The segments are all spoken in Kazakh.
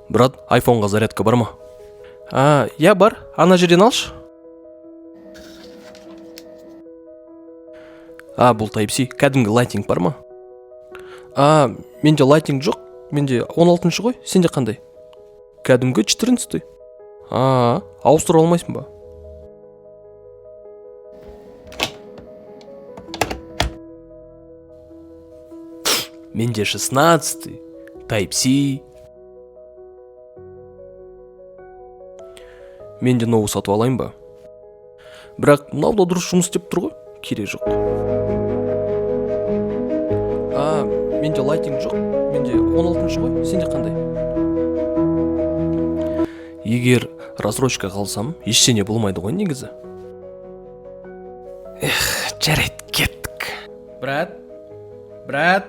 Брат, айфонға зарядка бар ма? А, иә, бар, ана жерден алшы. А, бұл Type-C, кәдімгі Lightning бар ма? А, менде Lightning жоқ, менде 16-шы ғой, сенде қандай? Кәдімгі 14. А, ауыстыра алмайсың ба? Менде 16, Type-C. Мен де новый сатып алайын ба? Бірақ мынау да дұрыс жұмыс істеп тұр ғой, керек жоқ. А, менде Lightning жоқ, менде 16-шы ғой, сенде қандай? Егер рассрочка қалсам, ештеңе болмайды ғой негізі. Эх, жарайды, кеттік. Брат, брат,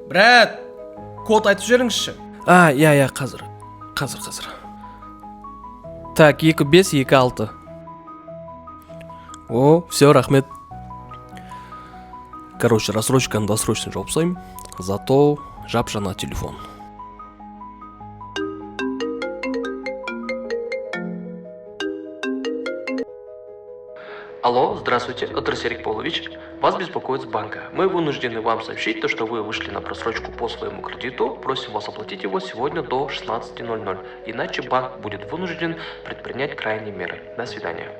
брат, код айтып жіберіңізші. А, иә, иә, қазір, қазір, қазір. Так, 2, 5, 2, 6. О, все, рахмет. Короче, рассрочканы досрочно жауып тастаймын, зато жап жаңа телефон. Алло, здравствуйте, это Серик Полович. Вас беспокоит с банка. Мы вынуждены вам сообщить то, что вы вышли на просрочку по своему кредиту. Просим вас оплатить его сегодня до 16:00. Иначе банк будет вынужден предпринять крайние меры. До свидания.